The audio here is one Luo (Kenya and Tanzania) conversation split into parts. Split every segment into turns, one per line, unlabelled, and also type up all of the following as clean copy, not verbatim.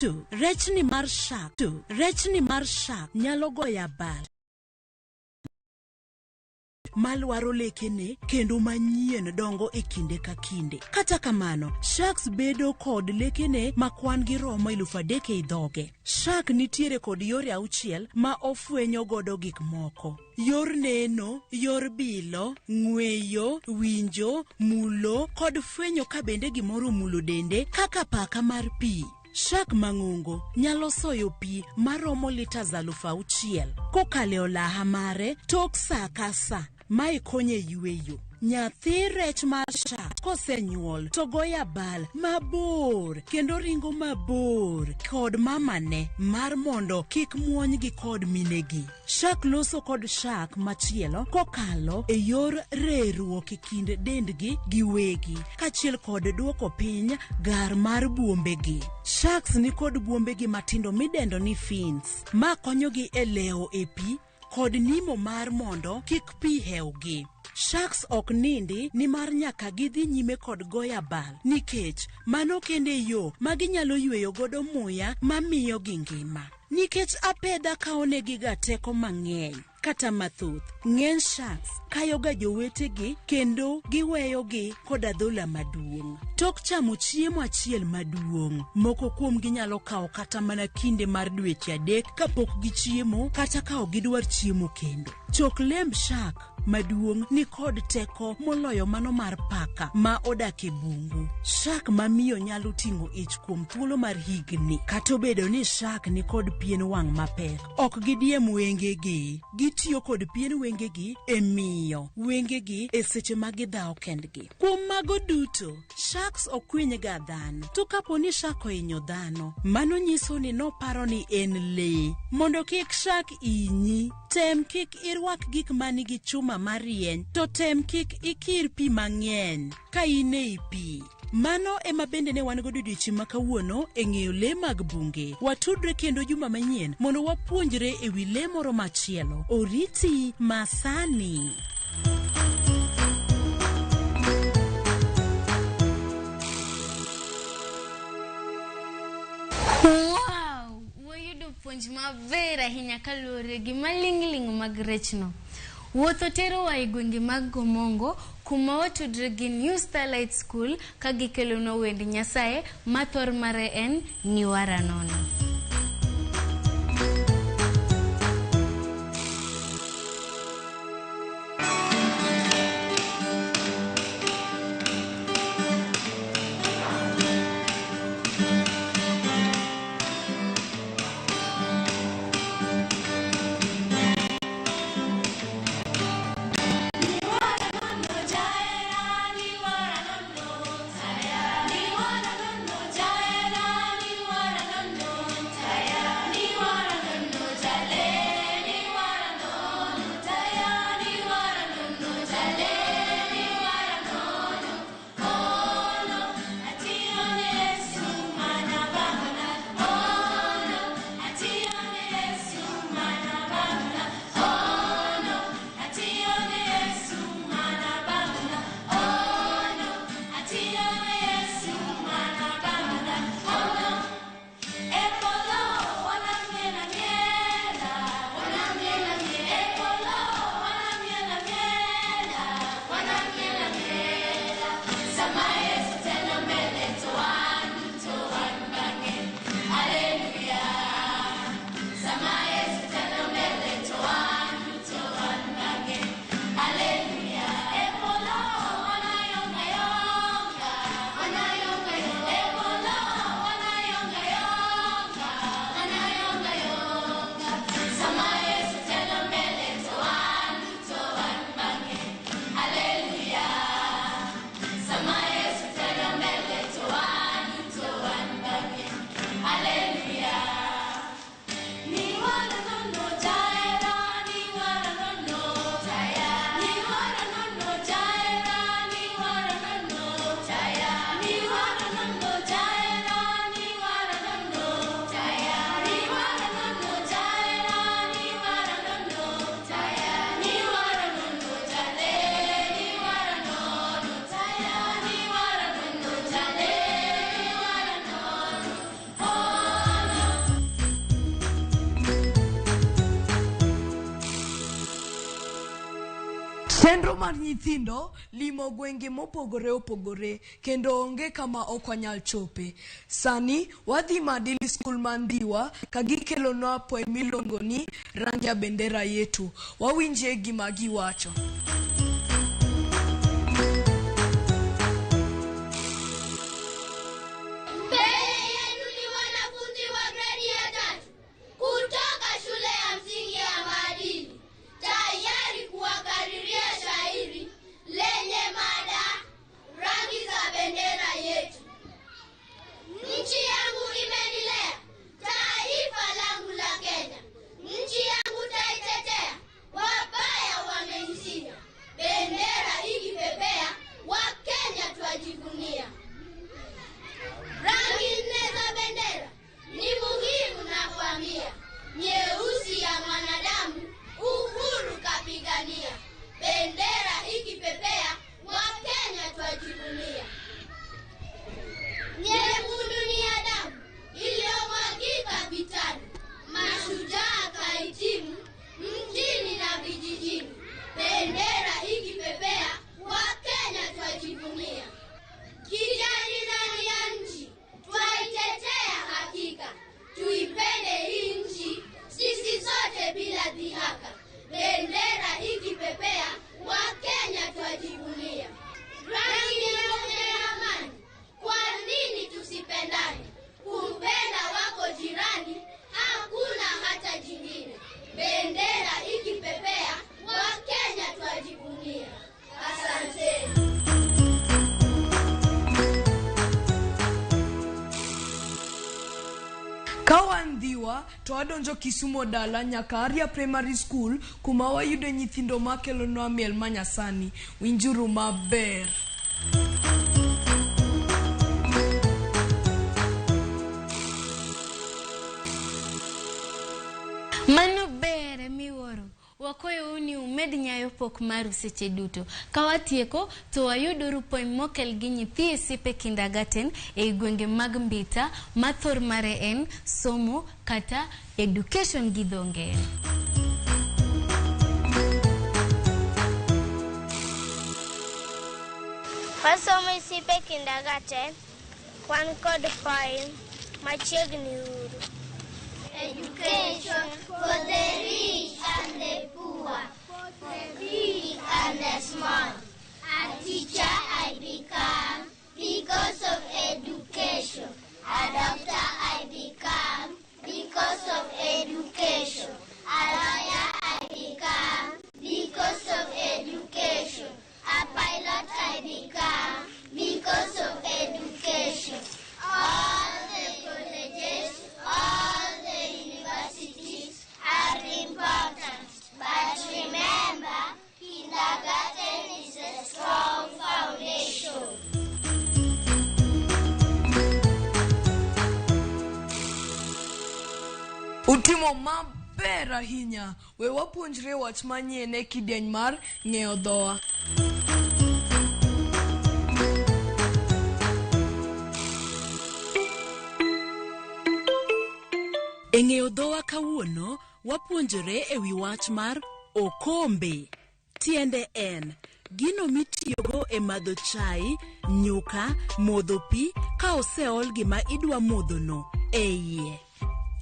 To rechni mar shark to rechni mar shark nyalo goyo abal malwaro lekene kendo manyien dongo e kinde ka kinde. Kata kamano, sharks bedo kod lekene ma kwan gi romo 3,000 ei dhoge. Shark nitiere kod yore auchiel ma ofwenyo godo gik moko. Yor neno, yor bilo, ng'weyo, winjo, mulo kod fwenyo ka bende gimoro omulo dende kaka paka mar pi. Shark mang'ongo nyalo soyo pi maromo litas 6,000 kokalo e olaha mare tok sa ka sa. Mae konye e yueyo. Nyathi rech mar shark kosenyuol to goyo abal mabor kendo ringo mabor kod mamane mar mondo kik muonygi kod minegi. Shark loso kod shark machielo kokalo e yor reruok e kind dendgi giwegi kaachiel kod duoko piny gar mar buombegi. Sharks ni kod buombegi matindo midendo ni fins ma konyogi e lewo e pi kod nimo mar mondo kik pi hewgi. Sharks ok nindi nimar nyaka gidhi nyime kod goyo abal nikech mano kende e yo ma ginyalo yweyo godo muya mamiyogi ngima. Nikech apedha kawonegiga teko mang'eny kata mathoth, ng'eny sharks kayoga jowetegi kendo giweyogi kod adhola maduong'. Tok chamo chiemo achiel maduong', moko kuomgi nyalo kawo kata mana kinde mar dweche adek kapok gichiemo kata ka ok gidwar chiemo kendo. Chok lemb shark maduong' ni kod teko moloyo mano mar paka ma odak e bungu. Shark mamiyo nyalo ting'o ich kuom thuolo mar higni. Kata obedo ni shark ni kod pien wang' mapek, ok gidiem wengegi. Gitiyo kod pien wengegi e miyo wengegi e seche ma gidhawo kendgi. Kuom mago duto, sharks ok hinyga dhano. To kapo ni shark ohinyo dhano, mano nyiso ni noparo ni en lee. Mondo kik shark hinyi, tem kik irwak gik manigi chuma marieny, to tem kik ikir pi mang'eny ka in ei pi. Mano ema bende ne wan godo odiochieng' ma kawuono e ng'eyo lee mag bunge. Watudre kendo juma manyien mondo wapuonjre e wi lee moro machielo. Oriti masani.
Wow! Wayudo puonj maber ahinya kaluwore gi maling'ling' mag rechno. Wuotho terowa e gwenge mag Gomongo kuma watudre gi New Starlight School ka gikelonwa wend Nyasaye ma thor mare en Niwara Nono.
Chenro mar nyithindo limo gwenge mopogore opogore kendo onge kama ok wanyal chope. Sani wadhi Maadili School man Ndhiwa ka gikelonwa poem miluongo ni Rangi ya Bendera Yetu. Wawinjie gima giwacho.
Mbele yenu ni wanafunzi wa gredi ya tatu kutoka shule ya msingi ya Maadili, tayari kuwakariria shairi lenye mada rangi za bendera yetu. Nchi yangu imenilea, taifa langu la Kenya. Nchi yangu taitetea, wabaya wamenisinya. Bendera ikipepea, Wakenya twajivunia. Rangi nne za bendera ni muhimu na kuambia, nyeusi ya mwanadamu uhuru kapigania. Bendera ikipepea, Wakenya twajivunia. Nyekundu ni ya damu iliyomwagika vitani, mashujaa kahitimu mjini na vijijini. Bendera ikipepea, Wakenya twajivunia. Kijani ndani ya nchi twaitetea hakika, tuipende hii nchi sisi sote bila dhihaka. Bendera ikipepea, Wakenya twajivunia. Rangi nyeupe ya amani, kwa nini tusipendane? Kumpenda wako jirani hakuna hata jingine. Bendera ikipepea, Wakenya twajivunia. Asanteni.
Ka wan Ndhiwa to wadonjo Kisumo dala nyaka Arya Primary School kuma wayude nyithindo makelonwa miel manyasani. Winjuru maber.
Mano ber miwuoro. Wakwayou ni umed nyayo pok maru seche duto. Ka watieko to wayuduru poem mokel gi nyithi Esipe Kindergarten ei gwenge mag Mbita ma thor mare en somo kata education gi dho ngere.
Wasomo Esipe Kindergarten, wan kod poem machiegni uru. Education for the rich and the poor, for the big and the small. A teacher I become because of education. A doctor I become because of education. A lawyer I become because of education. A pilot I become because of education. All the colleges, all the universities are important. But remember, kindergarten is a strong foundation.
Utimo maber ahinya. We wapuonjre wach manyien e kidieny mar ng'eyo dhowa.
E ng'eyo dhowa kawuono, wapuonjore e wi wach mar okombe. Tiende en gino mitiyogo e madho chai, nyuka, modho pi ka oseol gima idwa modhono e iye.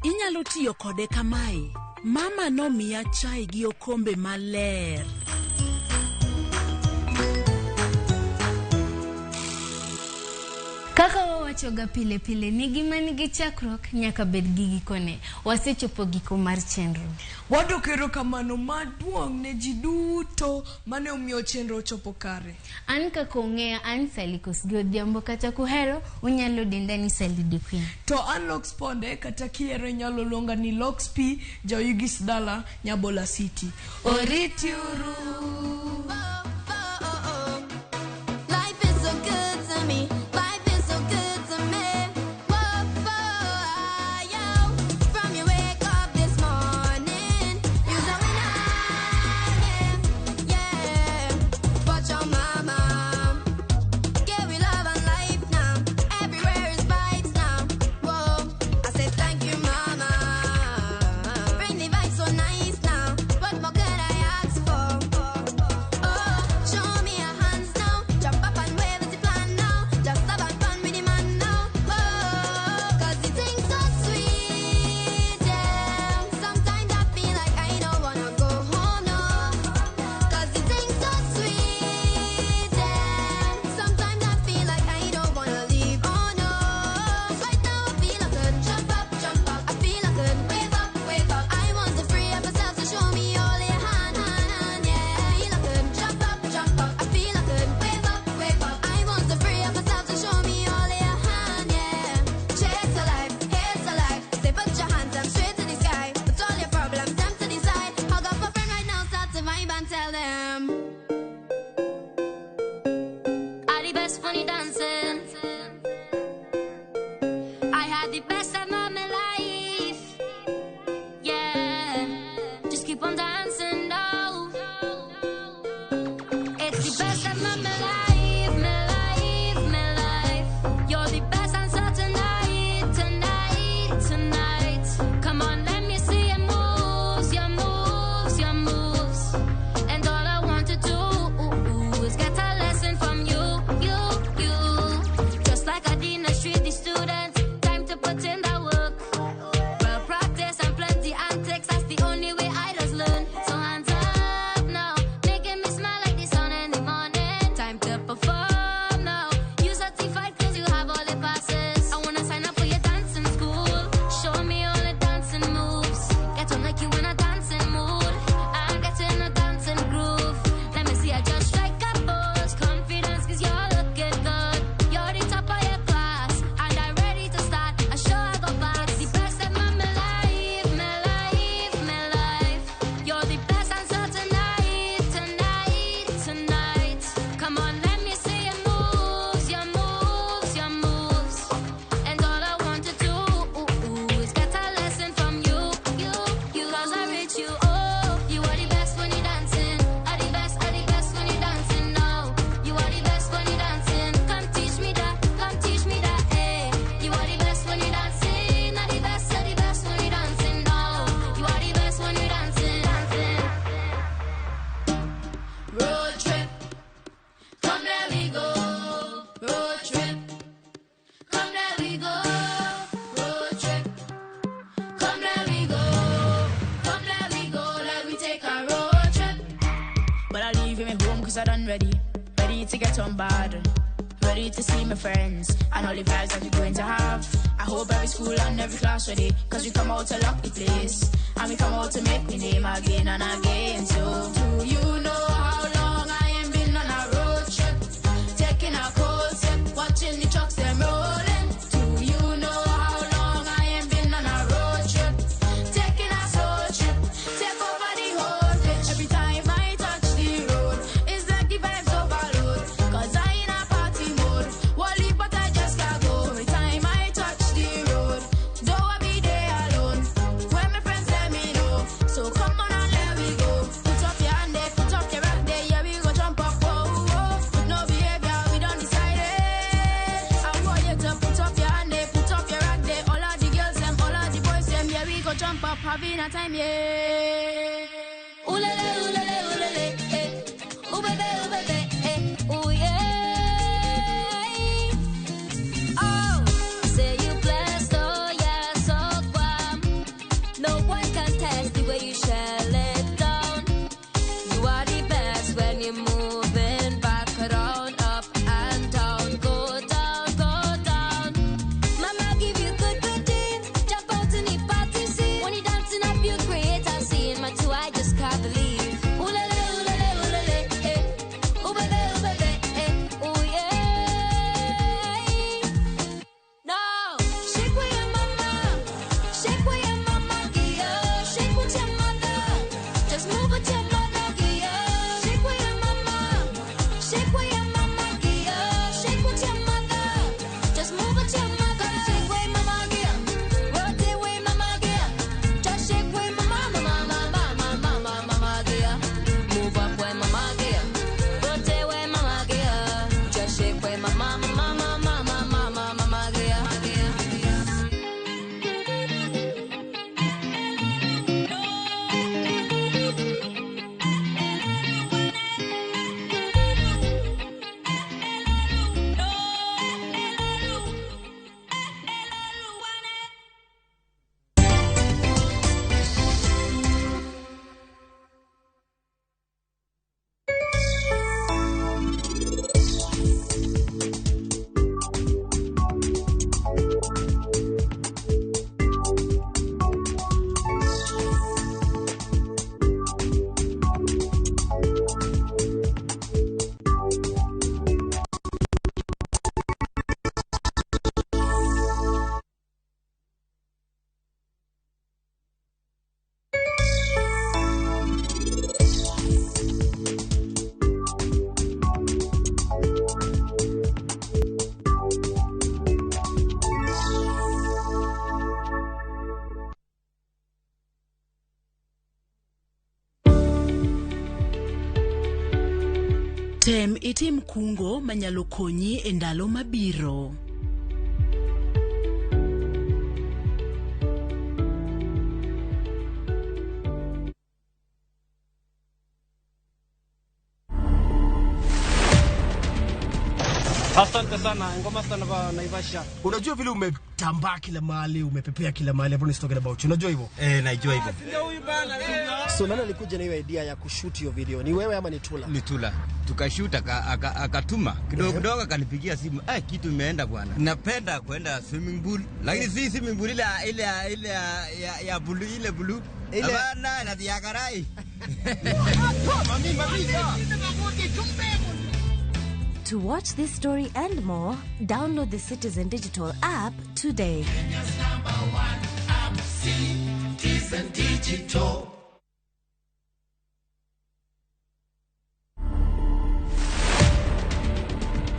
Inyalo tiyo kode kamae. Mama nomiya chai gi okombe maler.
Kaka wawachoga pile pile ni gima nigi chakruok nyaka bed gi gikone. Wasechopo giko mar chenro.
Wadwoko erokamano maduong' ne ji duto mane omiyo chenro ochopo kare.
An kaka ung'eya an Sally Kosgei Odhiambo kata kuhero unyalo denda ni Sally the Queen.
To an Lox Ponde kata kihero inyalo luonga ni Lox P Jaoyugis Dala Nyabola City. Oriti uru.
Life is so good to me. Life is so good to me. Whoa, whoa, yo. From your wake up this morning, you're a winner, yeah, yeah. Watch your mama. Yeah, we love and life now. Everywhere is vibes now. Whoa, I say thank you, mama. Bring the vibes so nice now. What more could I ask for?
things are done ready. Ready to get on board. Ready to see my friends and all the vibes that we're going to have. I hope every school and every class ready, cause we come out to lock the place. And we come out to make the name again and again. So do you know how long I ain't been on a road trip? Taking a cold sip, watching the trucks them rolling. Do you know how long I ain't been on a road trip? Taking a soul trip, take over the whole pitch. Every time I touch the road, it's like the vibes overload. Cause I in a party mode, Wally, but I just can't go. Every time I touch the road, though I be there alone. When my friends let me know, so come on and let me go. Put up your hand there, put up your rock there, yeah we go jump up, whoa, whoa. With no behavior, we don't decide it. I want you to put up your hand there, put up your rock there. All of the girls them, all of the boys them, yeah we go jump up, having a time, yeah.
Ooh la la, ooh la la, ooh la la, eh. Ooh baby, ooh baby, eh. Ooh yeah. Oh, say you blessed, oh yeah, so calm. No one can test the way you shell it down. You are the best when you're moving back around, up and down. Go down, go down. Mama give you good, good things. Jump out in the party scene. When you dancing up, you create a scene. My two, I just can't believe. Ooh la la, ooh la la, ooh la la, eh. Ooh baby, ooh baby, eh. Ooh yeah. No, shake with your mama, shake with your mama, yeah. Shake with your mother, just move with your mother, yeah. Shake with your mama, shake with your mama, yeah. Shake with your mother, just move with your mother. Shake with mama, yeah. Rotate with mama, yeah. Just shake with mama, mama, mama, mama, mama, mama, yeah. Move up with mama, yeah. Rotate with mama, yeah. Just shake with mama, mama, mama, mama, mama, mama, yeah.
Tem itim kungo manyalo konyi e ndalo mabiro.
Asante sana, ngoma sana ba Naivasha.
Unajua vile umetambaa kila mahali, umepepea kila mahali, everyone is talking about you. Unajua hivyo?
Eh, najua hivyo.
So nani alikuja na hiyo idea ya kushoot hiyo video? Ni wewe ama ni Tula?
Ni Tula. Tukashoot akatuma kidogo kidogo, akanipigia simu, eh, kitu imeenda bwana. Napenda kwenda swimming pool, lakini si swimming pool ile ile ile ya blue, ile blue.
Ile-
Hapana, na ya karai.
To watch this story and more, download the Citizen Digital app today.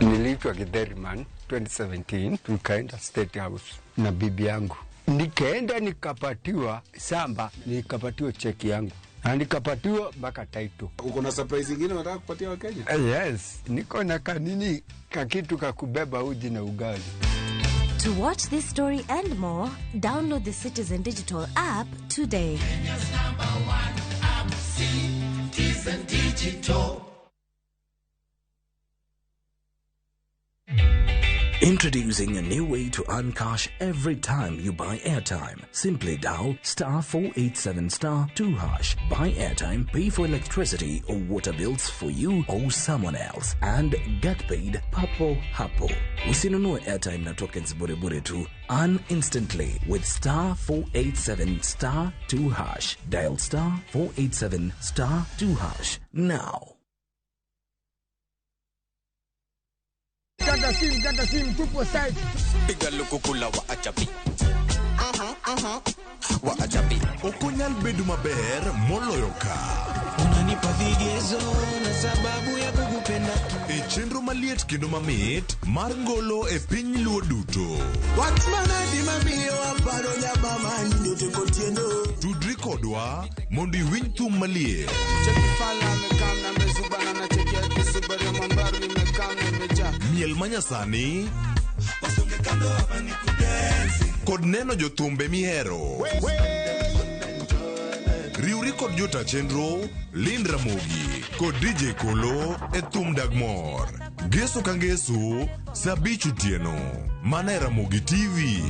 Niliitwa Githeriman 2017, tukaenda State House na bibi yangu, nikaenda nikapatiwa samba, nikapatiwa cheki yangu na nikapatiwa mpaka title.
Uko na surprise ingine unataka kupatia Wakenya?
Yes, niko na kanini kakitu kakubeba uji na ugali.
To watch this story and more, download the Citizen Digital app today.
Introducing a new way to earn cash every time you buy airtime. Simply dial star 487 star 2 hash. Buy airtime, pay for electricity or water bills for you or someone else, and get paid papo hapo. Usinunue airtime na tokens bure bure tu. Earn instantly with star 487 star 2 hash. Dial star 487 star 2 hash now.
Kata sim, tupo site.
Piga lukukula wa achapi. Wa achapi.
Okonyal bedo maber moloyo ka.
Unanipa vigezo na sababu ya kukupenda.
E chenro maliet kendo mamit mar ngolo e piny Luo duto.
Wach manadi mamiyo aparo nyamama nyote kotieno.
Tudri kodwa mondo iwinj thum maliet.
Cheki fala mekam na mezubana na cheki ya kisubari mambaru nimekam nimeja.
Miel manyasani kod neno jothumbe mihero. Riwri kod jota chenro Lind Ramogi kod DJ Kolo e thum dag mor. Ngeso ka ngeso saa 5 otieno mana e Ramogi TV.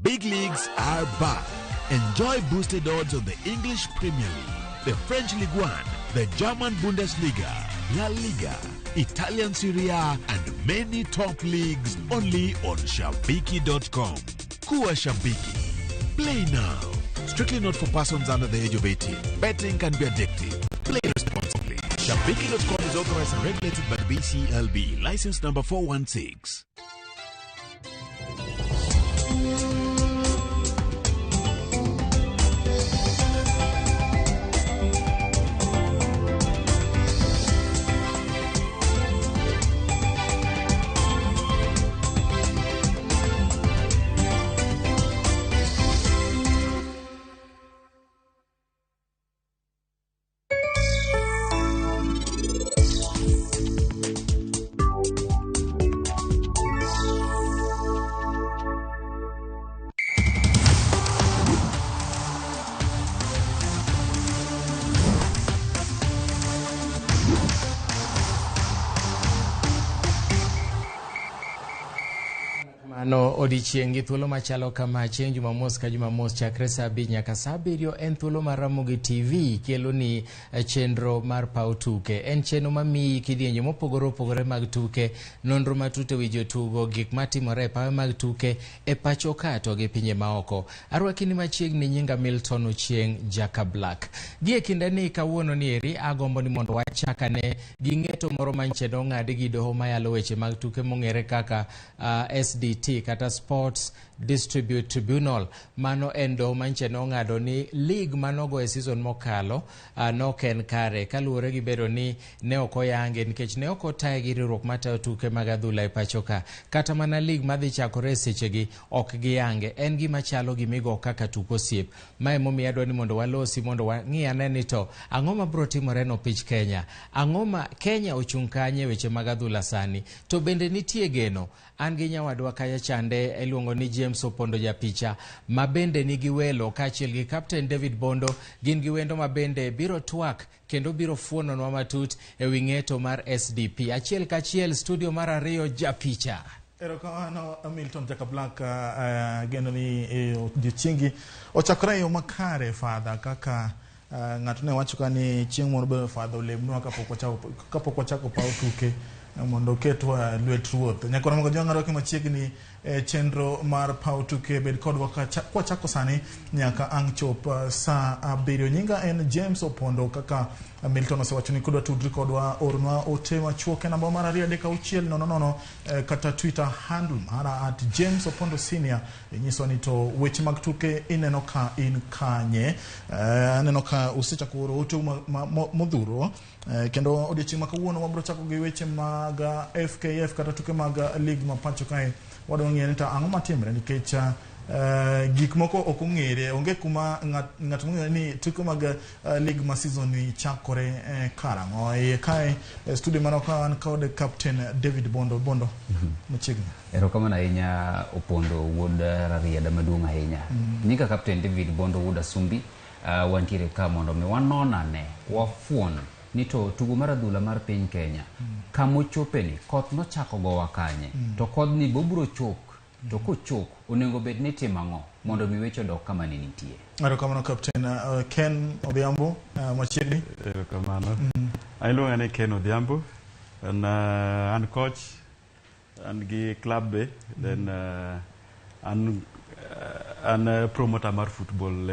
Big leagues are back. Enjoy boosted odds on the English Premier League, the French Ligue 1, the German Bundesliga, La Liga, Italian Serie A, and many top leagues only on Shabiki.com. Kuwa Shabiki. Play now. Strictly not for persons under the age of 18. Betting can be addictive. Play responsibly. Shabiki.com is authorized and regulated by the BCLB. License number 416.
No odiechieng' gi thuolo machalo kama chieng' Jumamos ka Jumamos chakre saa 5 nyaka saa 7 en thuolo mar Ramogi TV kelo ni chenro mar paw tuke. En chenro mamiyi kidienje mopogore opogore mag tuke, nonro matut e wi jotugo, gik matimore e pawe mag tuke e pacho ka to gi pinje maoko. Arwaki ni machiegni, nyinga Milton Ochieng' Jaka Black. Gi e kinde ni kawuono ni eri agombo ni mondo wachakane gi ng'eto moro manche nong'adi gi doho mayalo weche mag tuke mong'ere kaka SDT kata Sports Distribute Tribunal. Mano en doho manche nong'ado ni league manogo e season mokalo nok en kare kaluwore gi bedo ni ne ok oyange nikech ne ok otaye gi riwruok matayo tuke mag adhula e pacho ka. Kata mana league madhi chakore e sechegi ok giyange. En gima chalo gi migo kaka tuk osiep. Mae momiyo adwa ni mondo walosi mondo wang'i ane ni to ang'o mabiro timore no pich Kenya. Ang'o ma Kenya ochung' kanye weche mag adhula sani. To bende nitie geno. An gi nyawadwa kaya chande iluongo ni James Opondo japicha ma bende nigi welo kaachiel gi Captain David Bondo. Gin gi wendo ma bende biro twak kendo biro fuononwa matut e wi ng'eto mar SDP. Achiel kachiel studio mar 2 japicha.
Erokamano Milton Jaka Black, geno ni odiechiengi ochakore e yo makare fadha kaka ng'ato ne wacho ka ni chieng' moro be fadha olemnwa kapok wachako paw tuke mondo oketwa lwet ruoth. Nyakoro mogo jwang'o arwaki machiegni e chenro mar paw tuke. Bed kodwa kwachako sani nyaka ang' chop saa 7. Nyinga en James Opondo. Kaka Milton osewacho ni kudwa tudri kodwa, ornwa ote machuok e namba mar 2 3 6 0 0 kata Twitter handle mara @James Opondo Senior. Inyiso ni to weche mag tuke ineno ka in kanye. Aneno ka usechako oro ote modhuro. Kendo odiechieng' ma kawuono wabiro chako gi weche mag FKF kata tuke mag league ma pacho kae. Wadwa ng'eyo ni to ang'o matimre nikech gik moko ok ong'ere. Onge kuma ng'at mong'eyo ni tuke mag league ma season ni chakore karang'o. Iye kae studio mano ka an kod Captain David Bondo. Bondo machiegni.
Erokamano ahinya Opondo wuod Rarieda maduong' ahinya. Nyinga Captain David Bondo wuod Asumbi. Wantiere ka mondo mi wanon ane wafuon ni to tugo mar adhula mar piny Kenya kamochopeni koth nochako gowa kanye to kodhni bobiro chok to kochok onego bed ni timo ang'o mondo mi weche odok kama ne nitie.
Erokamano Captain Ken Odhiambo machiegni.
Erokamano. Iluonga ni Ken Odhiambo. An coach, an gi club be, then an promoter mar football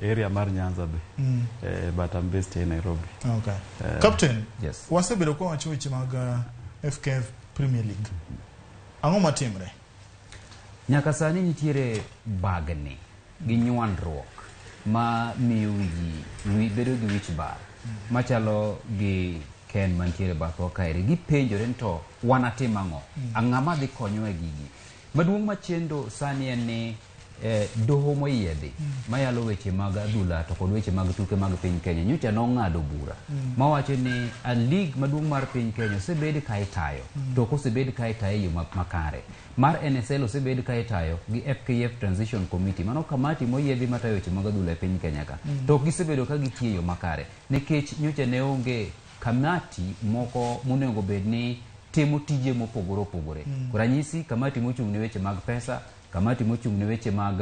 area mar Nyanza be. But I'm based in Nairobi.
Okay. Captain,
yes.
Wasebedo kwa wacho weche mag FKF Premier League. Ang'o matimre?
Nyaka sani nitiere bagni gi nywandruok ma miyo wiji bedo gi wich bar machalo gi Ken mantiere bathwa kaeri. Gipenjore ni to wanatim ang'o? Ang'ama dhi konyowa e gigi? Maduong' machendo sani en ni doho moyiedhi mayalo weche mag adhula to kod weche mag tuke mag piny Kenya nyocha nong'ado bura mawacho ni a league maduong' mar piny Kenya osebed ka itayo to ok osebed ka itayo e yo makare. Mar NSL osebed ka itayo gi FKF Transition Committee, mano kamati moyiedhi matayo weche mag adhula e piny Kenya ka, to ok gisebedo ka gitiyo e yo makare nikech nyocha ne onge kamati moko monego bed ni timo tije mopogore opogore. Ranyisi kamati mochung' ne weche mag pesa, kamati mochung' ne weche mag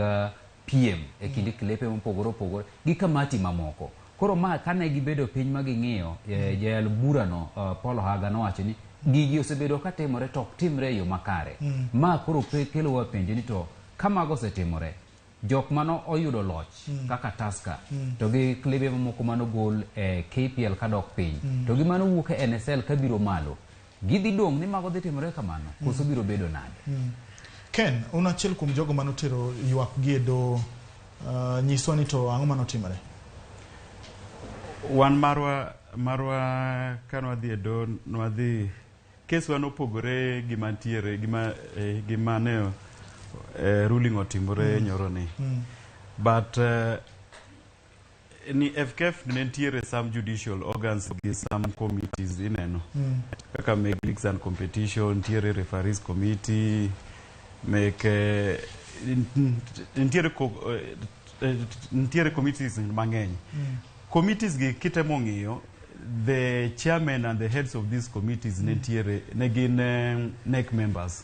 piem e kind klepe mopogore opogore gi kamati mamoko. Koro ma kane gibedo piny ma ging'iyo jayal burano Paul Haga nowacho ni gigi osebedo ka timore to ok timre e yo makare. Ma koro kelowa penjo ni to ka mago osetimore, jok mano oyudo loch kaka Tusker to gi klebe mamoko manogol e KPL kadok piny to gi mano wuok e NSL kabiro malo, gidhi dong' ni mago dhi timore kamano koso biro bedo nade?
Ken, un achiel kuom jogo manotero ywak gi e doho, nyiswa ni to ang'o manotimore?
Wan marwa kanwadhi e doho, nwadhi kes wa nopogore gi mantiere gima ne ruling otimore nyoro ni. But ni FKF ne nitiere some judicial organs gi some committees ineno. Kaka meg leagues and competition, nitiere referees committee, mek nitiere committees mang'eny. Committees gi kitemo ng'iyo, the chairman and the heads of these committees nitiere ne gin NEC members.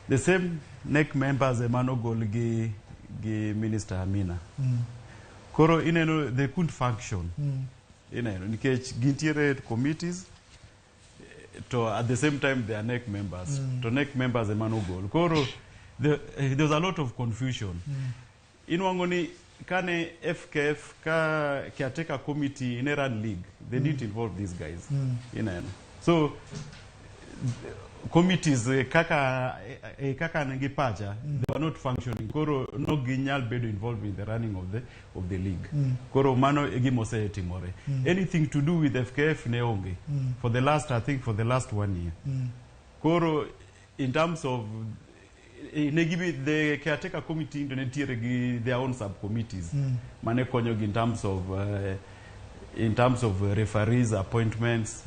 The same NEC members ema nogol gi Minister Amina. Koro ineno they couldn't function. Ineno nikech gintiere committees to at the same time they are NEC members. To NEC members ema nogol. Koro there was a lot of confusion. Inwang'o ni kane FKF ka caretaker committee in a run league, they didn't involve these guys. Ineno. So committees kaka negi pacha, they were not functioning. Koro no ginyal bedo involved in the running of the league. Koro mano e gima osetimore. Anything to do with FKF ne onge for the last, I think for the last 1 year. Koro in terms of negibi the caretaker committee ne nitiere gi their own subcommittees mane konyogi in terms of referees appointments,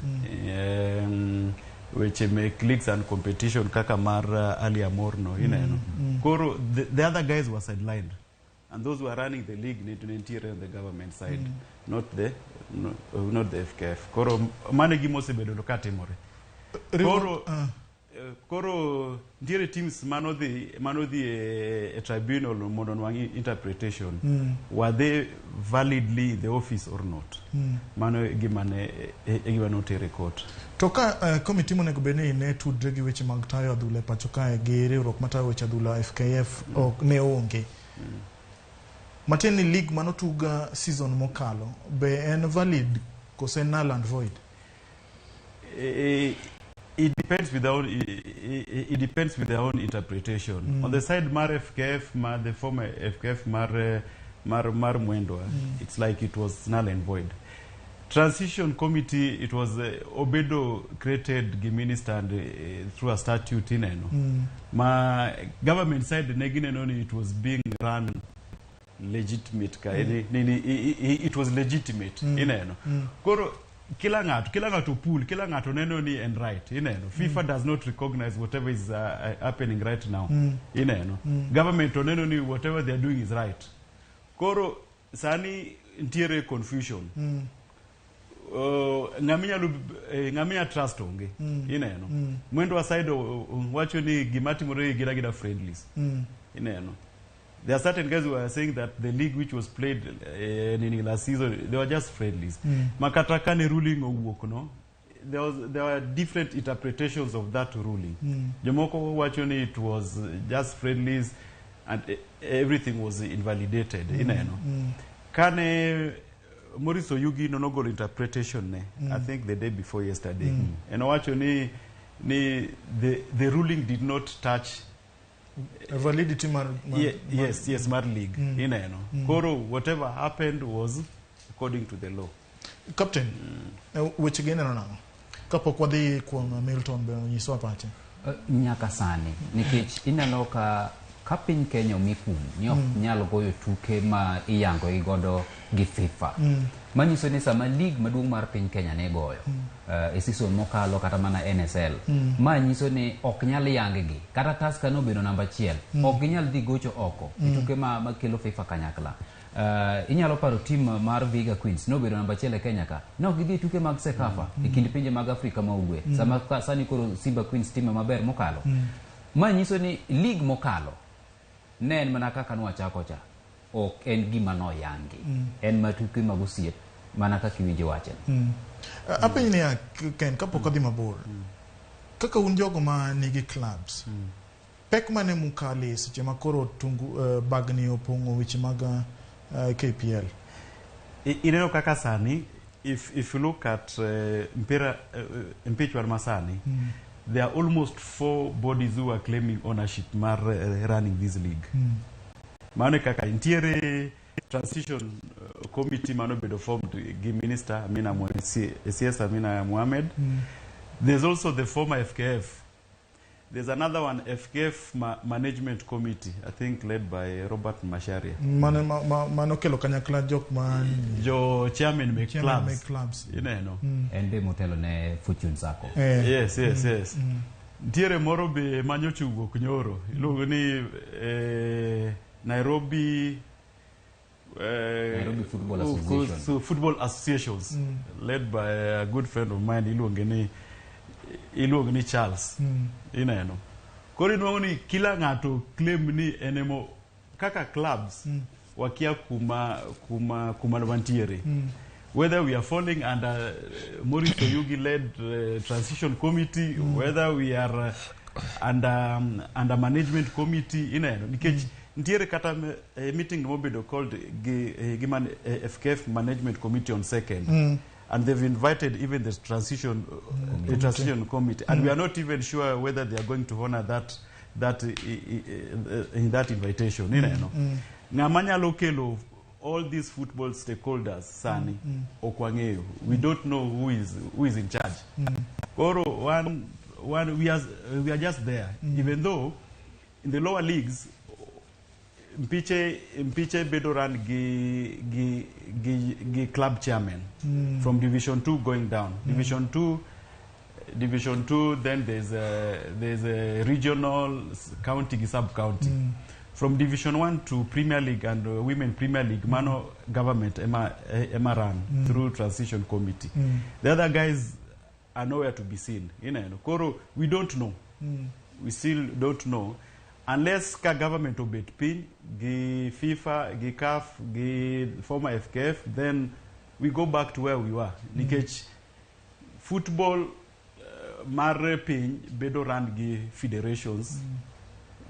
weche mek leagues and competition kaka mar Ali Amor no ineno. Koro the other guys were sidelined, and those who were running the league ne nitiere on the government side, not the FKF. Koro mano gima osebedo katimore. Koro nitiere teams manodhi e tribunal mondo onwang' interpretation. Were they validly in the office or not? Mano e gima notere court.
To ka committee monego bed ni ne tudre gi weche mag tayo adhula e pacho kae gi riwruok matayo weche adhula FKF ok ne onge. Matiende ni league manotuga season mokalo be en valid kose null and void?
It depends with our own, it depends with their own interpretation. On the side mar FKF, the former FKF mar Mwendwa, it's like it was null and void. Transition committee, it was obedo created gi minister and through a statute ineno. Ma government side ne gineno ni it was being run legitimate ka it was legitimate ineno. Koro kila ng'ato pool, kila ng'ato neno ni and right ineno. FIFA does not recognize whatever is happening right now ineno. Government oneno ni whatever they are doing is right. Koro sani nitiere confusion. Ng'ama ng'ama trust onge. Ineno. Mwendwa side wacho ni gima timore gin agina friendlies. Ineno. There are certain guys who are saying that the league which was played in last season, they were just friendlies. Makata kane ruling owuok no, there were different interpretations of that ruling. Jomoko wacho ni it was just friendlies and everything was invalidated. Ineno. Kane Maurice Oyugi nonogolo interpretation ne, I think the day before yesterday. And owacho ni the ruling did not touch
validity mar
yes, mar league. Ineno. Koro whatever happened was according to the law.
Captain, weche gi ineno nang'o? Kapok wadhi kuom Milton be onyisowa pache.
Nyaka sani nikech ineno ka piny Kenya omi kum ni ok nyal goyo tuke ma iyango gi godo gi FIFA. Manyiso ni sama league maduong' mar piny Kenya ne goyo e season mokalo kata mana NSL, ma nyiso ni ok nyal yang gi kata Tusker nobedo namba 1, ok ginyal dhi gocho oko e tuke ma kelo FIFA kanyakla. Inyalo paro team mar Viga Queens nobedo namba 1 e Kenya ka, ne ok gidhi e tuke mag CECAFA e kind pinje mag Afrika ma Ugwe, sama sani koro Simba Queens time maber mokalo. Ma nyiso ni league mokalo ne en mana kaka nwachako cha, ok en gima noyangi, en matuke mag osiep mana kaka iwinjo wachno.
Apenji niya, Ken, kapok adhi mabor, kaka un jogo ma nigi clubs, pek mane mukale seche ma koro tungu bagni opong'o weche mag KPL?
Ineno kaka sani, if you look at mpira mpich war masani, there are almost 4 bodies who are claiming ownership mar running this league. Mano kaka nitiere transition committee mano bedo formed gi Minister Amina Mohamed, CS Amina Mohamed. There's also the former FKF. There's another one, FKF Management Committee, I think led by Robert Masharia.
Mano kelo kanyakla jok man
jo chairman make clubs. Ineno.
En be motelo ne Fortune Sacco.
Yes, yes, yes. Nitiere moro be manyocha owuok nyoro. Iluongo ni Nairobi
Football Association.
Football Associations, led by a good friend of mine, iluongo ni Charles. Ineno. Koro inuang'o ni kila ng'ato claim ni en emo kaka clubs wakia kuma wantiere. Whether we are falling under Maurice Oyugi led transition committee, whether we are under management committee, ineno. Nikech nitiere kata meeting mobedo called gi FKF management committee on 2nd. And they've invited even the transition transition committee, and we are not even sure whether they are going to honor that in that invitation. Ineno. Ng'ama nyalo kelo all these football stakeholders sani ok wang'eyo. We don't know who is in charge. Koro one we are just there. Even though in the lower leagues Mpiche bedo run gi club chairman from Division 2 going down. Division 2, then there's a regional, county, sub county. From Division 1 to Premier League and Women Premier League, mano government ema run through transition committee. The other guys are nowhere to be seen. Ineno. Koro, we don't know. We still don't know. Unless ka government obet piny gi FIFA, gi CAF, gi former FKF, then we go back to where we were. Nikech football mar piny bedo run gi federations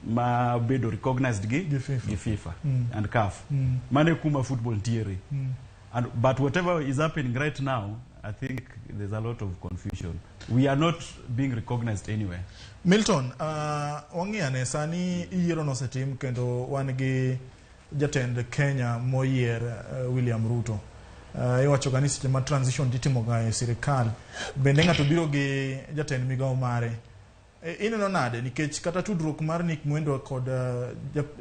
ma bedo recognized gi FIFA and CAF. Mane kuma football ntiere. But whatever is happening right now, I think there's a lot of confusion. We are not being recognized anywhere.
Milton, wang'iyane sani yiero nosetim kendo wan gi jatend Kenya moyier William Ruto. Iwacho ga ni seche ma transition titimo ga e sirikal, bende ng'ato biro gi jatend migawo mare. Ineno nade nikech kata tudruok mar Nick Mwendwa kod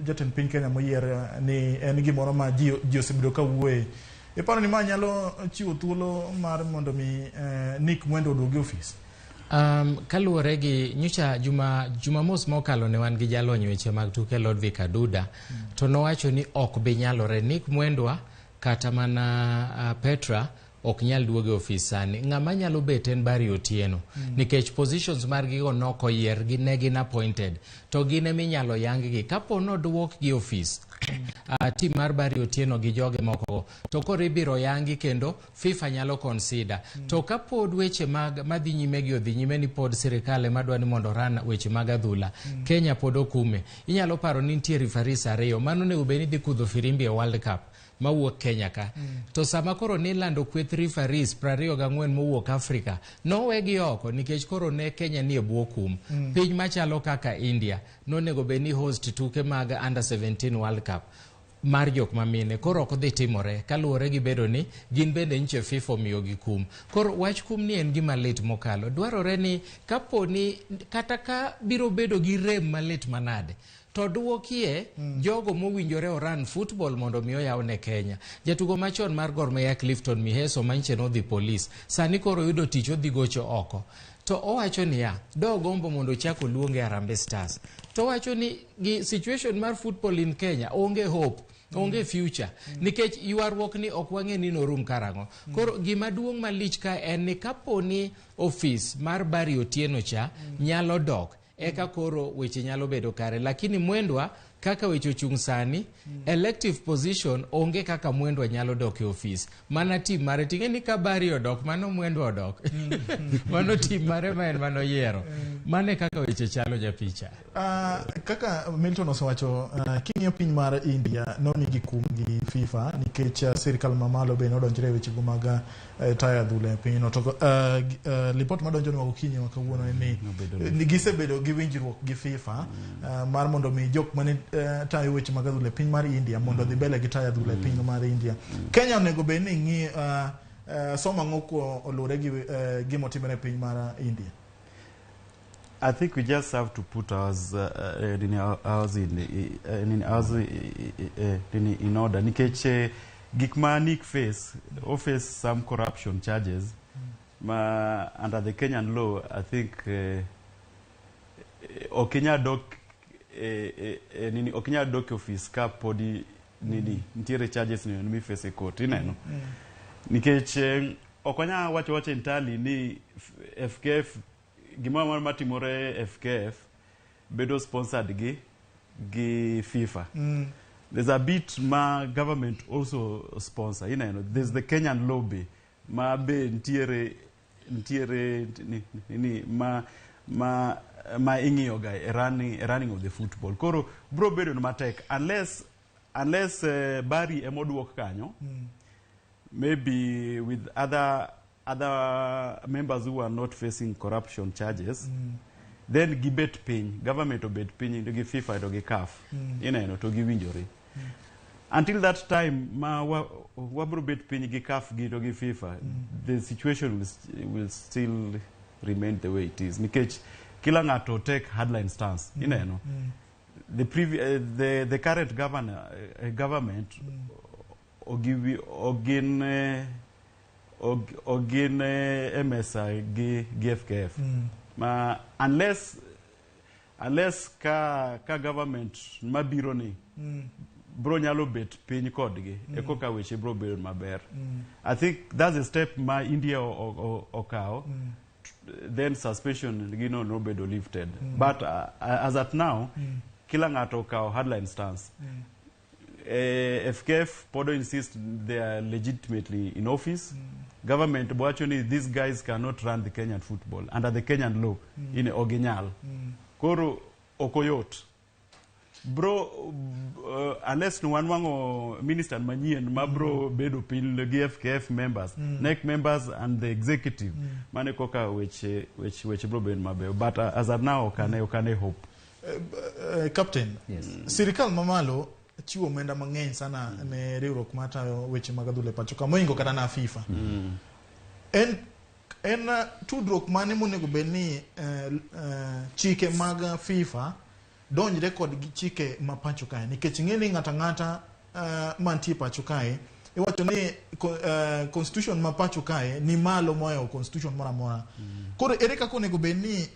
jatend piny Kenya moyier ni en gimoro ma ji osebedo ka wuoye. Iparo ni ma nyalo chiwo thuolo mar mondo mi Nick Mwendwa oduog e ofis?
Kaluwore gi nyocha Jumamos mokalo ne wan gi jalony weche mag tuke Lodvik Aduda, to nowacho ni ok bi nyalore Nick Mwendwa kata mana Petra ok nyal duogo e ofis sani. Ng'ama nyalo bet en Barry Otieno nikech positions margi go nokoyier gi ne gin appointed to gin eminyalo yang gi kapo noduok gi ofis team mar Barry Otieno gi joge moko to koro ibiro yangi kendo FIFA nyalo consider to kapod weche mag madhi nyime gi odhi nyime ni pod sirikal ema dwa ni mondo ran weche mag adhula Kenya pod okume inyalo paro ni nitie referees ariyo mano onego bed ni dhi kudho firimbi e World Cup mawuok Kenya ka to sama koro nilando kweth referees 24 mowuok Afrika nowegi oko nikech koro ne Kenya nie bwo kum piny machalo kaka India nonego bed ni host tuke mag under 17 World Cup mar jok mamine koro ok dhi timore kaluwore gi bedo ni gin bende nche FIFA omiyogi kum koro wach kum ni en gima lit mokalo dwarore ni kapo ni kata ka biro bedo gi rem malit manade to duokie jogo mowinjore oran football mondo mi oyaw ne Kenya jatugo machon mar Gor Mahia Clifton Miheso manche nodhi polis sani koro oyudo tich odhi gocho oko to owacho niya dogombo mondo ochak oluonge Harambee Stars to owacho ni gi situation mar football in Kenya onge hope onge future nikech ywaruok ni ok wang'e ni norum karang'o koro gima duong' malich ka en ni kapo ni ofis mar Barry Otieno cha nyalo dok eka koro weche nyalo bedo kare lakini Mwendwa kaka weche ochung' sani elective position onge kaka Mwendwa nyalo dok e ofis mana team mare ting'e ni ka Barry odok mano Mwendwa odok mano team mare ma en manoyiero mano e kaka weche chalo japicha
Kaka Milton osewacho king'iyo piny mar India nomigi kum gi FIFA nikech sirikal mamalo be nodonjre e wechego mag tayo adhula e pinyno to lipot madonjonwa gokinyi ma kawuono en ni gisebedo gi winjruok gi FIFA mar mondo mi jok mane tayo weche mag adhula e piny mar India mondo odhi mbele gi tayo adhula e piny mar India. Kenya onego bed ni ng'i somo ang'o ko oluwore gi gima otimore e piny mar India.
I think we just have to put ours, in ours in ours in order. Nikech gik ma Nick face, o face some corruption charges ma under the Kenyan law, I think ok inyal dok nini, ok inyal dok e ofis ka podi nini nitiere charges ni mi face e court ineno nikech ok wanyal wacho wacho entirely ni FKF gimoro amora matimore FKF bedo sponsored gi FIFA. There's a bit ma government also sponsor ineno there's the Kenyan lobby ma be nitiere ni ma ing'iyo ga e running of the football koro bro bedo matek unless Barry emoduok kanyo maybe with other members who are not facing corruption charges then gibet piny government obet piny to gi FIFA to gi CAF ineno to giwinjore until that time ma wabro bet piny gi CAF gi to gi FIFA the situation will still remain the way it is nikech kila ng'ato take hardline stance ineno the current government ogiwi ogin ogin e mesa gi FKF ma unless ka government mabiro ni bro nyalo bet piny kodgi e koka weche bro bedo maber. I think that's a step ma India okawo then suspension gino nobedo lifted but as at now kila ng'ato okawo hardline stance. FKF podo insist they are legitimately in office. Government wacho ni these guys cannot run the Kenyan football under the Kenyan law in oginyal. Koro ok oyot. Bro unless ni wanwang'o minister manyien ma bro bedo piny gi FKF members, NEC members and the executive. Mane koka weche bro bedo mabeyo. But as at now ok ane hope.
Captain,
Yes.
sirikal mamalo chiwo omenda mang'eny sana ne riwruok matayo weche mag adhula e pacho ka mohingo kata na FIFA. En tudruok mane monego bed ni chike mag FIFA donjre kod gi chike ma pacho kae nikech ing'e ni ng'ato ang'ata mantie pacho kae Iwacho ni constitution ma pacho kae ni malo mohewo constitution moro amora. Koro ere kaka onego bed ni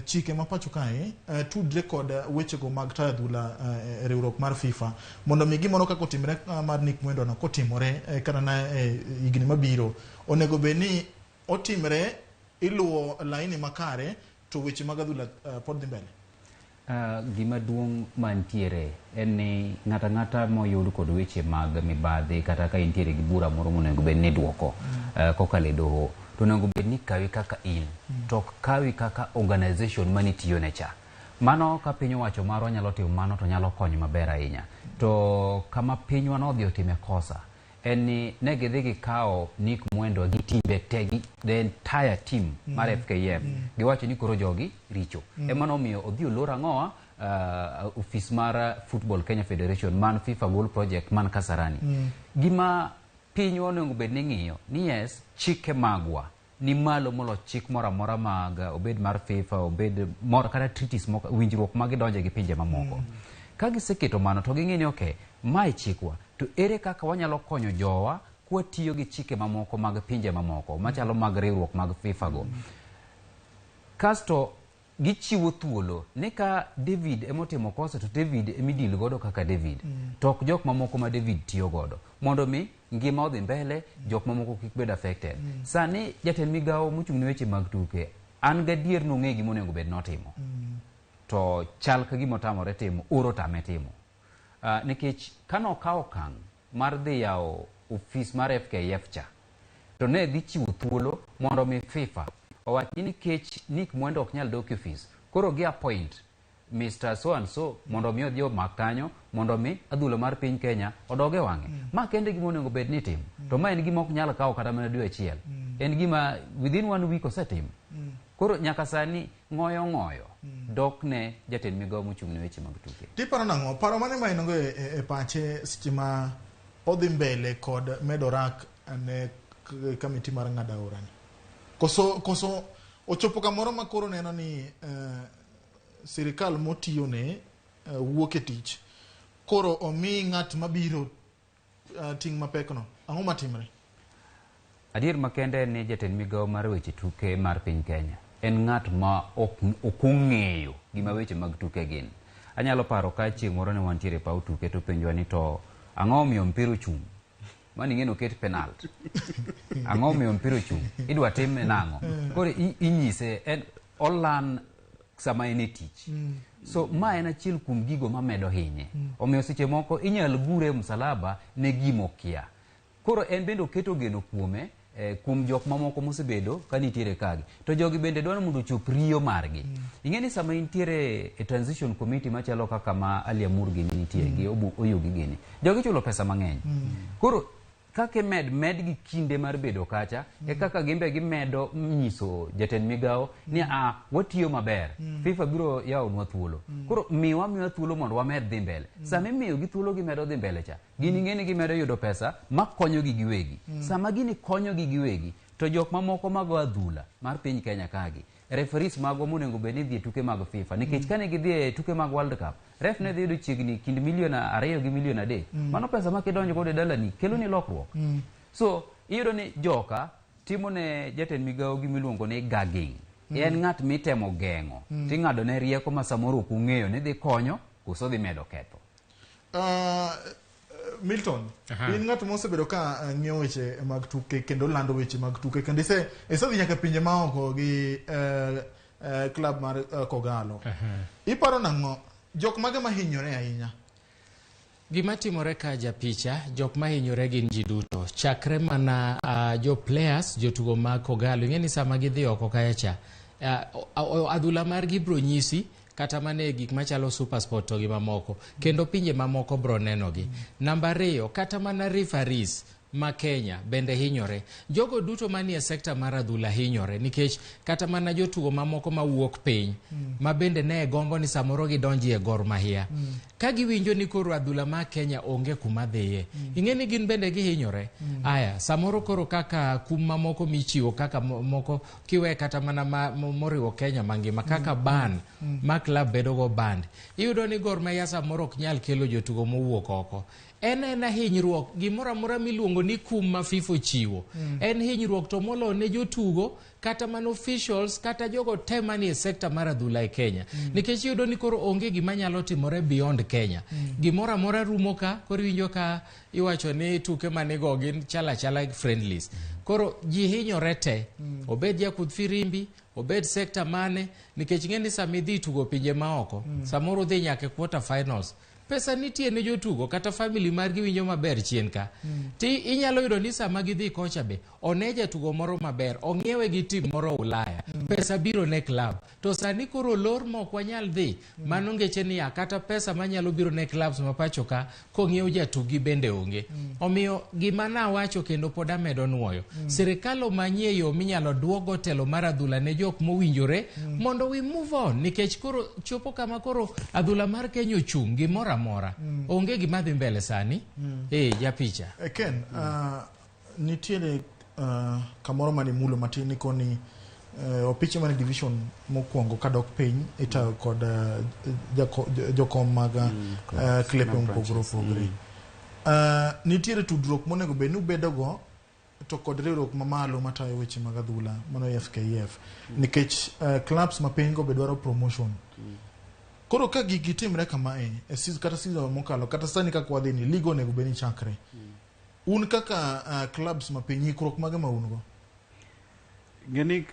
chike ma pacho kae tudre kod wechego mag tayo adhula e riwruok mar FIFA mondo mi gimoro kaka otimre mar Nick Mwendwa no kotimore kata na higni mabiro onego bed ni otimre iluwo laini makare to weche mag adhula pod dhi mbele.
Gima duong' mantiere en ni ng'ato ang'ata moyud kod weche mag mibadhi kata ka intiere gi bura moro monego bed ni idwoko kokalo e doho to onego bed ni kawi kaka in to ok kawi kaka organization manitiyone cha. Mano ka piny owacho marwa nyalo timo mano to nyalo konyo maber ahinya. To kama pinywa nodhi otime kosa en ni ne gidhi gikawo Nick Mwendwa gi timbe te gi the entire team mar FKF giwacho ni koro jogi richo. Ema nomiyo odhi olor ang'owa ofis mar Football Kenya Federation man FIFA Goal Project man Kasarani. Gima pinywa onego bed ni ng'iyo ni yes chike magwa ni malo molo chik moro amora mag obed mar FIFA obed moro kata treaties moko winjruok ma gidonje gi pinje mamoko. Ka giseketo mano to ging'e ni okay mae chikwa to ere kaka wanyalo konyo jowa kwatiyo gi chike mamoko mag pinje mamoko machalo mag riwruok mag FIFA go. Kasto gichiwo thuolo ni ka David emotimo kosa to David emidil godo kaka David to ok jok mamoko ma David tiyo godo mondo mi ngima odhi mbele jok mamoko kik bed affected. Sani jatend migawo mochung' ne weche mag tuke an gadier nong'e gima onego bed notimo to chal ka gima otamore timo oro tame timo. Nikech kanokawo okang' mar dhi yawo ofis mar FKF cha to ne dhi chiwo thuolo mondo mi FIFA owach ni nikech Nick Mwendwa ok nyal dok e ofis koro gi appoint Mr. So and so mondo mi odhi omak kanyo mondo mi adhula mar piny Kenya odog e wang'e. Ma kende gima onego bed ni itimo. To ma en gima ok nyal kawo kata mana dwe achiel. En gima within 1 week osetim. Koro nyaka sani ng'oyo ng'oyo dok ne jatend migawo mochung' ne weche mag tuke.
Tiparo nang'o? Paro mane ma in go e pache seche ma odhi mbele kod medo rak ne kamiti mar ng'ado aora ni? Koso ochopo kamoro ma koro neno ni sirikal motiyone wuok e tich koro omi ng'at mabiro ting' mapekno, ang'o matimre?
Adier makende en ni jatend migawo mar weche tuke mar piny Kenya en ng'at ma ok ong'eyo gima weche mag tuke gin. Anyalo paro ka chieng' moro ne wantiere e paw tuke to penjwa ni to ang'o omiyo mpira ochung'? Mano ing'e ni oket penalty. Ang'o omiyo mpira ochung'? Idwa time nang'o? Koro inyise en olan sama en e tich. So ma en achiel kuom gigo mamedo hinye. Omiyo seche moko inyal gure e msalaba ne gima okia. Koro en bende oketo geno kuome kuom jok mamoko mosebedo ka nitiere kagi. To jogi bende dwaro mondo ochop riyo margi. Ing'e ni sama intiere e transition committee machalo kaka ma Ali Amur gini nitie gi Oyugi gini. Jogi chulo pesa mang'eny. Koro kaka imed gi kinde mar bedo kacha e kaka gimbe gimedo nyiso jatend migawo ni a watiyo maber. FIFA biro yawonwa thuolo. Koro miwa thuolo mondo wamed dhi mbele. Sama imiyo gi thuolo gimedo dhi mbele cha gin ing'e ni gimedo yudo pesa makonyogi giwegi. Sama gini konyogi giwegi to jok mamoko mago adhula mar piny Kenya kagi referees magwa monego bed ni dhi e tuke mag FIFA nikech kane gidhi e tuke mag World Cup ref ne dhi yudo chiegni kind milion 2 gi milion 3. Mano pesa ma kidonjo godo e dalani kelo ni lokruok. So iyudo ni joka timo ne jatend migawo gimiluongo ni gagging. En ng'at mitemo geng'o ting'ado ne rieko ma samoro ok ong'eyo ni dhi konyo koso dhi medo ketho.
Milton, in ng'at mosebedo ka ng'iyo weche mag tuke kendo lando weche mag tuke kendo isedhi nyaka pinje maoko gi club mar Kogalo. Iparo nang'o? Jok mage mahinyore ahinya?
Gima timore ka japicha, jok mahinyore gin ji duto. Chakre mana jo players, jotugo mag Kogalo, ing'e ni sama gidhi oko kacha, adhula margi bro nyisi kata mana e gik machalo Supersport to gi mamoko, kendo pinje mamoko bro nenogi. Namba 2, kata mana referees ma Kenya bende hinyore. Jogo duto manie sekta mar adhula hinyore nikech kata mana jotugo mamoko mawuok piny ma bende ne gombo ni samoro gidonji e Gor Mahia. Ka giwinjo ni koro adhula ma Kenya onge kuma dhiye, ing'e ni gin bende gihinyore. Aya, samoro koro kaka kum mamoko michiwo kaka moko kiwe kata mana moriwo Kenya mangima kaka ban ma club bedo go band. Iyudo ni Gor Mahia samoro ok nyal kelo jotugo mowuok oko. En ena hinyruok gimoro amora miluongo gimiluongo ni kum ma FIFA ochiwo. En hinyruok to moloyo ne jotugo kata mana officials kata jogo te manie sekta mar adhula e Kenya. Nikech iyudo ni koro onge gima nyalo timore beyond Kenya. Gimoro amora rumo ka, koro iwinjo ka iwacho ni tuke manigo gin chal achala friendlies. Koro ji hinyore te. Obed jakudh firimbi, obed sekta mane, nikech ing'e ni sama idhi tugo pinje maoko, samoro udhi nyaka e quarter finals. Pesa nitie ne jotugo kata family margi winjo maber chien ka. Ti inyalo yudo ni sama gidhi kocha be one jatugo moro maber, ong'iewe gi tim moro Ulaya, pesa biro ne club. To sani koro lor ma ok wanyal dhi, mano ngeche niya kata pesa manyalo biro ne clubs ma pacho ka kong'iew jatugi bende onge. Omiyo gima nawacho kendo pod amedo nuoyo, sirikal omanyie yo minyalo duogo telo mar adhula ne jok mowinjore mondo we move on, nikech koro chopo kama koro adhula mar Kenya ochung' gimoro amora. Onge gima dhi mbele sani. Japicha.
Ken, nitiere kamoro mane mulo matin ni koni opiche mane division mokwongo kadok piny itayo kod jokom mag klepe mopogore opogore. Nitiere tudruok monego bed ni ubedogo to kod riwruok mamalo matayo weche mag adhula mano FKF, nikech clubs mapiny go be dwaro promotion. Koro ka gigi timre kamae e kata season mokalo kata sani kaka wadhi ni league onego bed ni chakre. Un kaka clubs mapiny, ikruok mage ma un go?
Ng'eni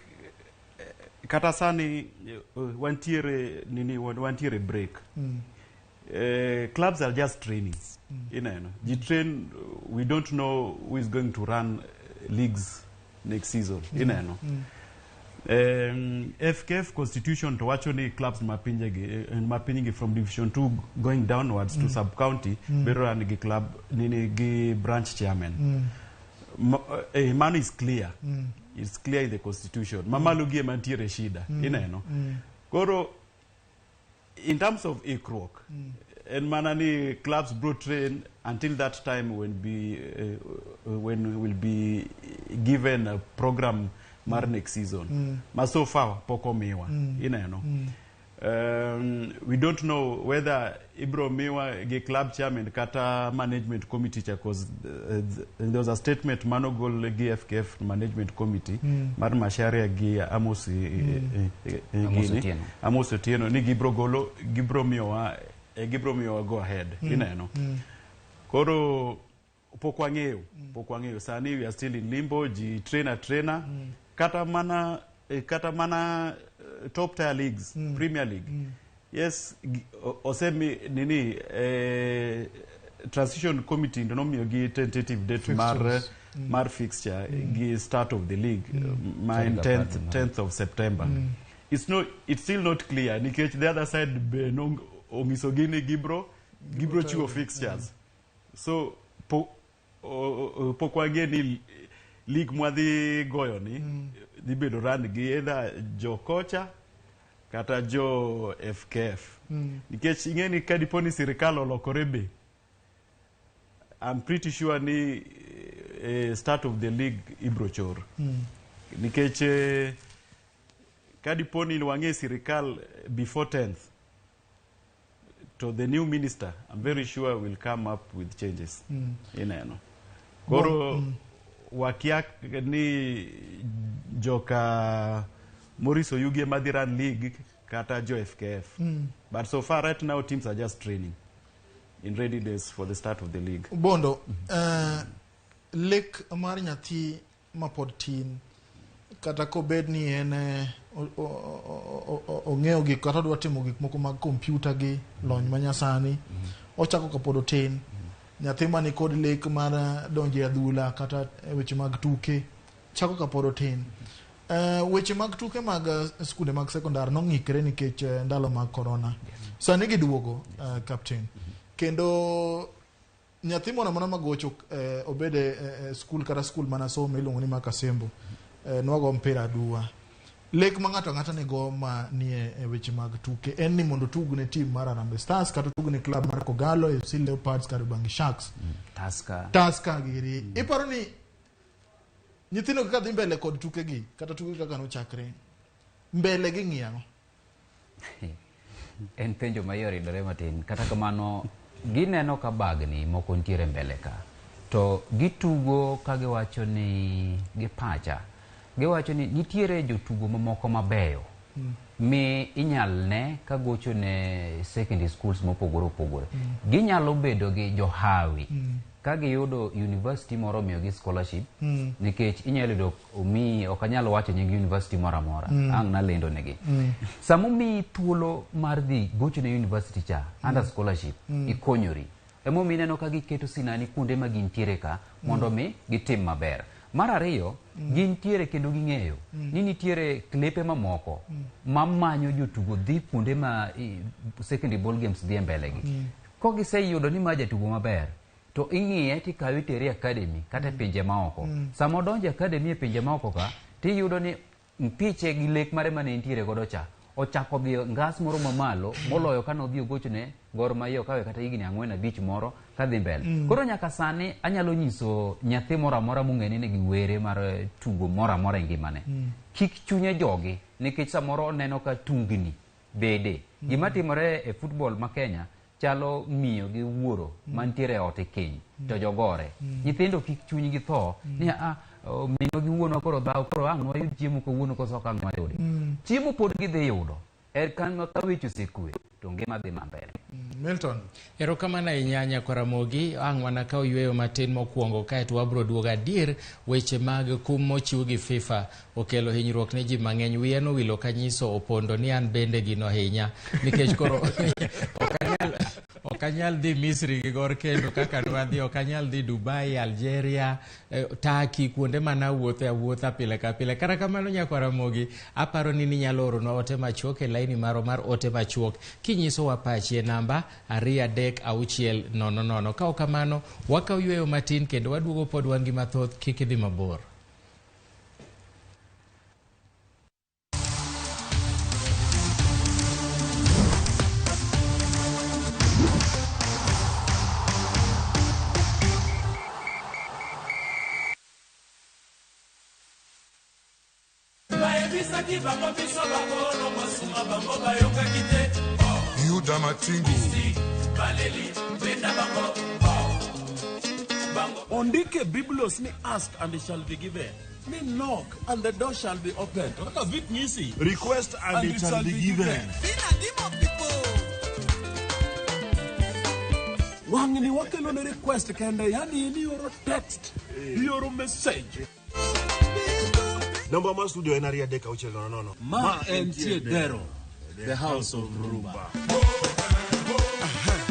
kata sani wantiere nini, wantiere break. Clubs are just training. Ineno. Ji train, we don't know who is going to run leagues next season. Ineno. FKF constitution to wacho ni clubs mapinjegi from division 2 going downwards to sub county biro run gi club nini gi branch chairman. Mano is clear. It's clear in the constitution. Mamalo gi ema nitiere shida. Ineno. Koro in terms of ikruok, en mana ni clubs bro train until that time when will be given a program mar next season. Ma so far pok omiwa. Ineno. We don't know whether ibro miwa gi club chairman kata management committee cha, cause there was a statement manogol gi FKF management committee mar Macharia gi Amos
Amos
gini.
Otieno.
Amos Otieno ni gibro golo gibro miyowa go ahead. Ineno. Koro pok wang'eyo sani we are still in limbo. Ji trainer kata mana top tier leagues, Premier League. Yes, osemi nini transition committee ndo nomiyo gi tentative date mar fixture gi start of the league ma en 10th of September. It's still not clear nikech the other side be onyiso gi ni gibro chiwo fixtures. So pok wang'e ni league mwadhi goyo ni dhi bedo run gi either jo kocha kata jo FKF. Nikech ing'e ni ka dipo ni sirikal olokore be, I'm pretty sure ni start of the league ibro chor. Nikech ka dipo ni wang'e sirikal before 10th, to the new minister, I'm very sure, will come up with changes. Ineno. Koro wakia ni joka Maurice Oyugi ema dhi run league kata jo FKF. But so far right now teams are just training in readiness for the start of the league.
Bondo, lek mar nyathi mapod tin kata kobed ni en ong'eyo gik kata odwa timo gik moko mag kompyuta gi lony manyasani, ochako kapod otin. Nyathi mani kod lek mar donjo e adhula kata weche mag tuke chako kapod otin. Weche mag tuke mag skunde mag sekondar nong'ikre nikech ndalo mag corona. Sani giduogo, captain. Kendo nyathi moro amora magocho obed e skul kata skul mana somo iluongo ni Makasembo, nwago mpira aduwa. Lek ma ng'ato ang'ata nigo ma nie e weche mag tuke en ni mondo otug ne team mar Harambee Stars kata otug ne club mar Kogalo, FC Leopards kata Ubangi Sharks. Tusker giri. Iparo ni nyithindo kaka dhi mbele kod tukegi kata tuke kaka nochakre mbele gi ng'iyo?
En penjo ma yoridore matin. Kata kamano gineno ka bagni moko nitiere mbele ka. To gitugo ka giwacho ni gi pacha. Giwacho ni nitiere jotugo mamoko mabeyo mi inyal ne ka gocho ne secondary schools mopogore opogore. Ginyalo bedo gi johawi ka giyudo university moro omiyogi scholarship nikech inyalo yudo omiyi ok anyal wacho nying university moro amora ang' nalendo negi. Sama omiyi thuolo mar dhi gocho ne university cha under scholarship ikonyori. Emomiyo ineno ka giketo sinani kuonde ma gintiere ka mondo mi gitim maber. Mar ariyo, gintiere kendo ging'eyo ni nitiere klepe mamoko mamanyo jotugo dhi kuonde ma secondary ball games dhi e mbelegi. Kogiseyudo ni ma jatugo maber, to ing'iye tikawe itere e academy kata e pinje maoko. Sama odonjo e academy e pinje maoko ka, tiyudo ni mpiche gi lek mare mane entiere godo cha ochako dhi ngas moro mamalo moloyo kane odhi ogochne Gor Mahia okawe kata higni 4 5 moro kadhi mbele. Koro nyaka sani anyalo nyiso nyathi moro amora mong'e ni nigi were mar tugo moro amora e ngimane. Kik chunye jogi nikech samoro oneno ka tungni bede. Gima timore e football ma Kenya chalo miyo gi wuoro mantiere e ot e keny to jogore. Nyithindo kik chunygi tho ni a minwa gi wuonwa koro dhaw koro ang' nwayud chiemo kawuono koso ok ang' nwayudi. Chiemo pod gidhi yudo. Er ka weche osekwe to ngima dhi mambele.
Milton.
Erokamano ahinya Nyakwaramogi, ang' mana ka oyweyo matin mokwongo kaeto wabro duogo. Adier weche mag kum mochiw gi FIFA okelo hinyruok ne ji mang'eny. Wiya nowilo kanyiso Opondo ni an bende gino hinya nikech koro ok anyal dhi Misri gi Gor kendo kaka nwadhi, ok anyal dhi Dubai, Algeria, Turkey, kuonde mana awuothe awuotha pile ka pile. Kata kamano Nyakwaramogi, aparo ni ninyalo oronwa ote machuok e laini marwa mar ote machuok kinyisowa pachi e namba 2 3 6 0 0. Ka ok kamano, wakaw yweyo matin kendo waduogo pod wan gi mathoth, kik idhi mabor.
Yuda Matingu.
Ondike Biblos ni ask and it shall be given. Ni knock and the door shall be opened. Kaka vit nyisi.
Request and it shall be given.
Wang'ni wakelo ne request kende, yani in ioro text, ioro message.
Namba mar studio en 2 3 6 0 0.
Ma entie Dero, the house of Rumba.